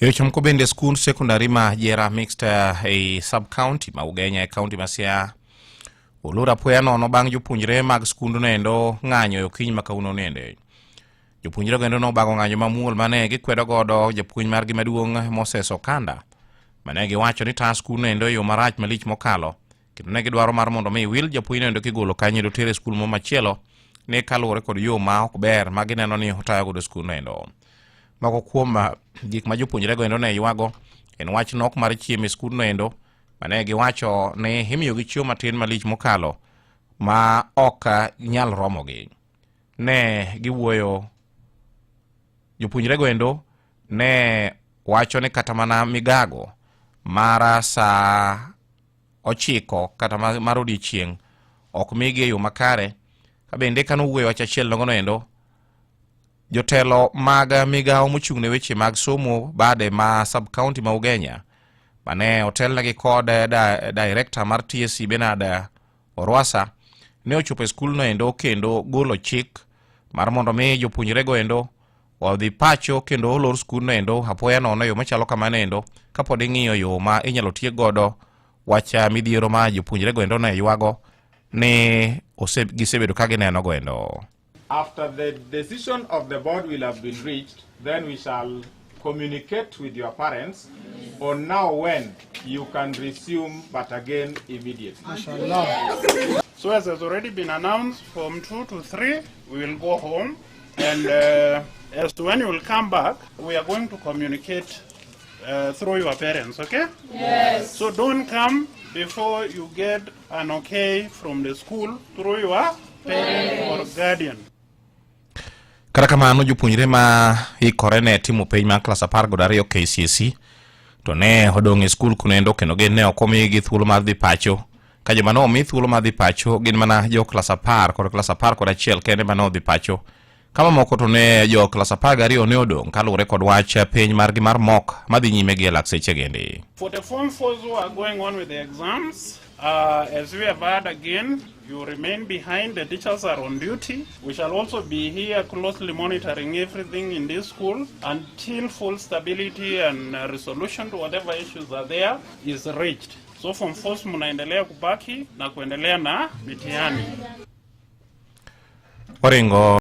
E weche moko bende, skund sekondari ma Jera Mixed ei sub county ma Ugenya e kaunti ma Siaya olor apoya nono bang' jopuonjre mag skundno endo ng'anyo e okinyi ma kawuono nende. Jopuonjre go endo nobago ng'anyo mamuol mane gikwedo godo japuonj margi maduong' Moses Okanda mane giwacho ni tayo skundno endo e yo marach malich mokalo, kendo ne gidwaro mar mondo mi wil japuonjno endo kigolo kanyo endo tere e skul moro machielo ne kaluwore kod yo ma ok ber ma gineno ni otayo godo skundno endo. Moko kuom gik ma jopuonjrego endo ne ywago en wach nok mar chiemo e skundno endo mane giwacho ni imiyogi chiemo matin malich mokalo ma ok nyal romogi. Ne giwuoyo jopuonjrego endo ne wacho ni kata mana migago mar saa 9 kata mar odiechieng' ok migi e yo makare. Ka bende ka nowuoyo wach achiel nogono endo, jotelo mag migawo mochung' ne weche mag somo bade ma sub county ma Ugenya mane otelnegi kod director mar TSC Bernard Orwasa ne ochopo e skulno endo kendo golo chik mar mondo mi jopuonjrego endo odhi pacho kendo olor skundno endo apoya nono e yo machalo kamano endo kapod ing'iyo yo ma inyalo tiek godo wach midhiero ma jopuonjrego endo ne ywago ni gisebedo ka gineno go endo. After the decision of the board will have been reached, then we shall communicate with your parents on now when you can resume, but again immediately. So as has already been announced, from 2 to 3, we will go home. And as to when you will come back, we are going to communicate through your parents, okay? Yes. So don't come before you get an okay from the school through your parent or guardian. Kata kamano, jopuonjre ma ikore ne timo penj mar klas 12 KCSE to ne odong' e skul kunendo kendo gin ne ok omigi thuolo mar dhi pacho. Ka joma ne omi thuolo mar dhi pacho gin mana jo klas 10 kod klas 11 kende mane odhi pacho. Ka mamoko to ne jo klas 12 ne odong' kaluwore kod wach penj margi mar mock madhi nyime gi e lak seche gendi. For the Form 4s who are going on with the exams, as we have heard again, you remain behind. The teachers are on duty. We shall also be here closely monitoring everything in this school until full stability and resolution to whatever issues are there is reached. So Form 4s mnaendelea kubaki na kuendelea na mitihani. Oringo.